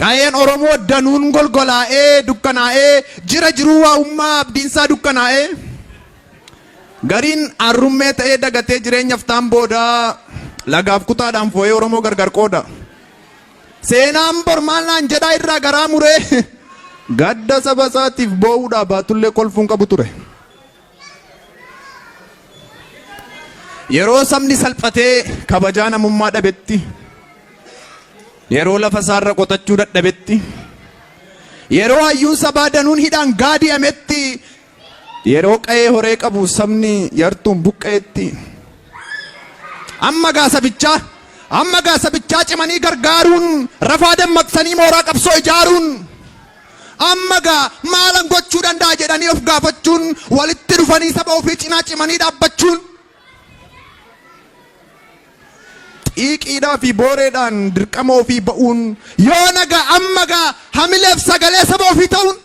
Qa'een Oromoo danuun golgolaa'ee dukkanaa'ee jira jiruu waa'ummaa abdiinsaa dukkanaa'ee. Gariin arrummee ta'ee dagatee jireenyaaf taan booda lagaaf kutaadhaan foo'ee Oromoo gargar qooda. Seenaan bor maal naan jedhaa irraa garaa muree gadda saba isaatiif boo'uudhaa baatullee kolfuun qabu ture. Yeroo sabni salphatee kabajaa namummaa dhabetti, yeroo lafa isaarra qotachuu dadhabetti, yeroo hayyuun sabaa danuun hidhaan gaadi'ametti, yeroo qa'ee horee qabu sabni yartuun buqqa'etti, amma gaa sabichaa amma gaa sabichaa cimanii gargaaruun rafaa dammaqsanii mooraa qabsoo ijaaruun amma gaa maalan gochuu danda'a jedhanii of gaafachuun walitti dhufanii saba ofii cinaa cimanii dhaabbachuun xiiqiidhaa fi booreedhaan dirqama ofii ba'uun yoo nagaa amma gaa hamileef sagalee saba ofii ta'uun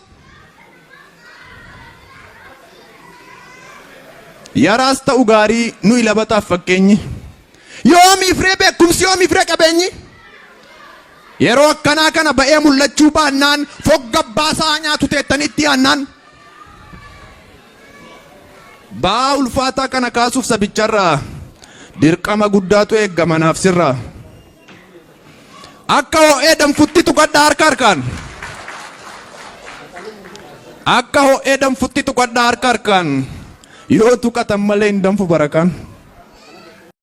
yaraas ta'u gaarii nuyi labataaf fakkeenyi yoomiif ree beekumsi yoomiif ree qabeenyi Yeroo akkanaa kana ba'ee mul'achuu baannaan fogga abbaa sa'aa nyaatu teettanii itti yaannaan ba'aa ulfaataa kana kaasuuf sabicharraa dirqama guddaatu eeggama naaf sirraa. Akka ho'ee danfutti tuqadhaa harka harkaan. Akka ho'ee danfutti tuqadhaa harka harkaan. Yoo tuqatan malee hin danfu barakaan.